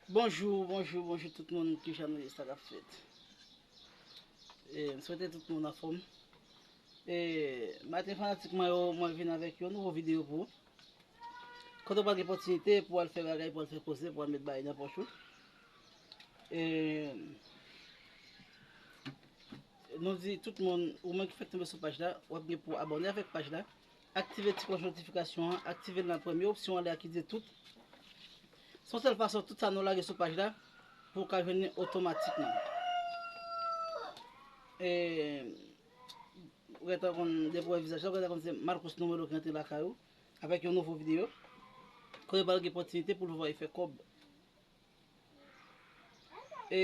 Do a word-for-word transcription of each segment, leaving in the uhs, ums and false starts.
Bonjou, bonjou, bonjou tout moun, kijan nou ye, sa k ap fèt? E, m swete tout moun anfòm. E, maten fanatik mwen yo, mwen vin avèk yon nouvo videyo pou ou. Kote w pral gen opòtinite pou w al fè bagay, pou w al fè koze, pou w al met bagay nan pòch ou. E, nou di tout moun, ou menm ki fèk tonbe sou paj la, w ap gen pou abòne avèk paj la. Aktive ti klòch notifikasyon an, aktive l nan premye opsyon an, lè a ki di tout. Se yon sèl fason tout sa nou lage sou paj la pou w ka jwenn li otomatikman. E, ou gentan konn depi w wè vizaj la, ou gentan konn se Marcos Numelo ki rantre lakay ou avèk yon nouvo videyo. Kote w pral gen opòtinite pou l voye fè kòb. E,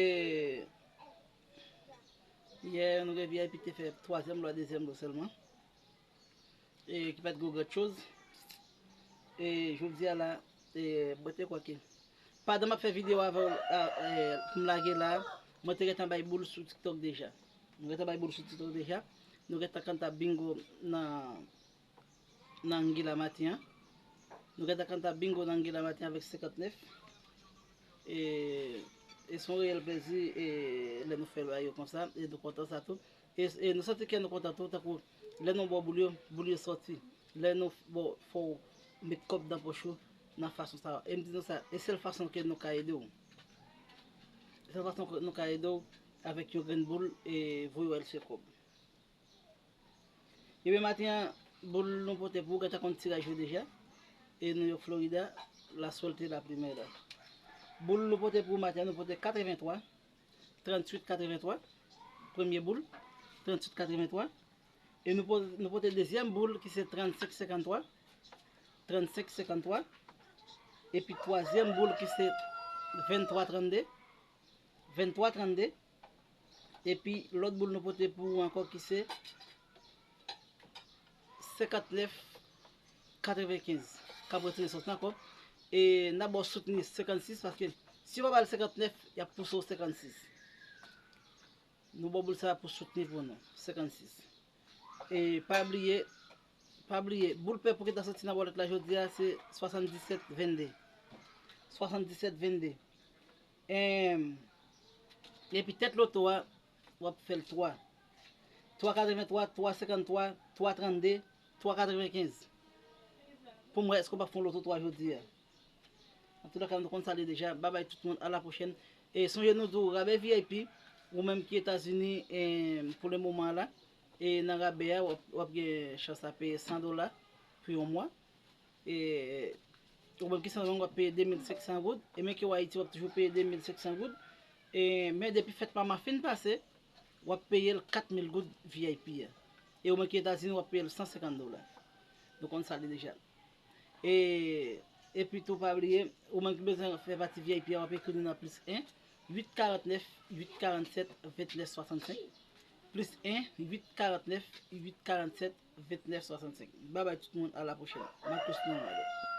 yè, nou gen V I P te fè twazyèm lwa, dezyèm lwa sèlman. E, ki pa t gwo grann choz. E, jodi a la, e, mwen te kwè ke pandan m ap fè videyo avè w, a, e, pou m lage la, mwen te gentan bay boul sou TikTok deja. Mwen gentan bay boul sou TikTok deja. Nou gentan kanta bingo nan nan Anguilla maten an. Nou gentan kanta bingo nan Anguilla maten avèk senkantnèf. E, e se yon reyèl plezi, e, lè nou fè bagay yo konsa, e nou kontan sa tou. E, e nou santi kè nou kontan tou, tankou lè nou ba w boul yo, boul yo sòti. Lè nou ba w, fè w met kòb nan pòch ou nan fason sa a. E m di nou sa, e sèl fason ke nou ka ede w. Sèl fason ke nou ka ede w avèk yon grenn boul e voye w al fè kòb. Ebyen, maten an, boul nou pote pou ou, gentan konn tiraj yo deja. E New York, Florida, la suerte es la primera. Boul nou pote pou ou maten an, nou pote katreventwa, tranntuit katreventwa, premye boul, tranntuit katreventwa. E nou pote, nou pote dezyèm boul ki se trannsenk senkanntwa, trannsenk senkanntwa. Epi twazyèm boul ki se venntwa trannde, venntwa trannde. Epi lòt boul nou pote pou ou ankò ki se senkantnèf katrevenkenz. K ap retire sòs nan kòb. E n ap ba w soutni senkannsis, paske si w pa ba l senkantnèf, y ap pouse w senkannsis. Nou ba w boul sa a pou soutni pou nou, senkannsis. E pa bliye, pa bliye, boul pèp ou ki ta soti nan bòlèt la jodi a, se swasanndisèt vennde. Swasanndisèt vennde. Em, epi tèt loto a, w ap fè l twa. Twa katreventwa, twa senkanntwa, twa trannde, twa katrevenkenz. Pou m wè èske w p ap fè yon loto twa jodi a. Antoulèka, nou konn sa l ye deja. Babay tout moun, a la pwochèn. E sonje nou di w, rabè V I P, ou menm ki Etazini, e, pou le moman la, e nan rabè a, w ap, w ap gen chans a peye san dola pou yon mwa. E, ou menm ki Sendomeng, w ap peye de mil senk san goud. E menm ke w Ayiti, w ap toujou peye de mil senk san goud. E, men depi fèt Mama fin pase, w ap peye l kat mil goud V I P a. E ou menm ki Etazini, w ap peye l san senkant dola. Nou konn sa l ye deja. E, epi tou, pa bliye, ou menm ki bezwen fè pati V I P a, w ap ekri nou nan plis en, uit karantnèf, uit karannsèt, vennèf swasannsenk, plis en, uit karantnèf, uit karannsèt, vennèf swasannsenk. Babay tout moun, a la pwochèn. Marcos Numelo.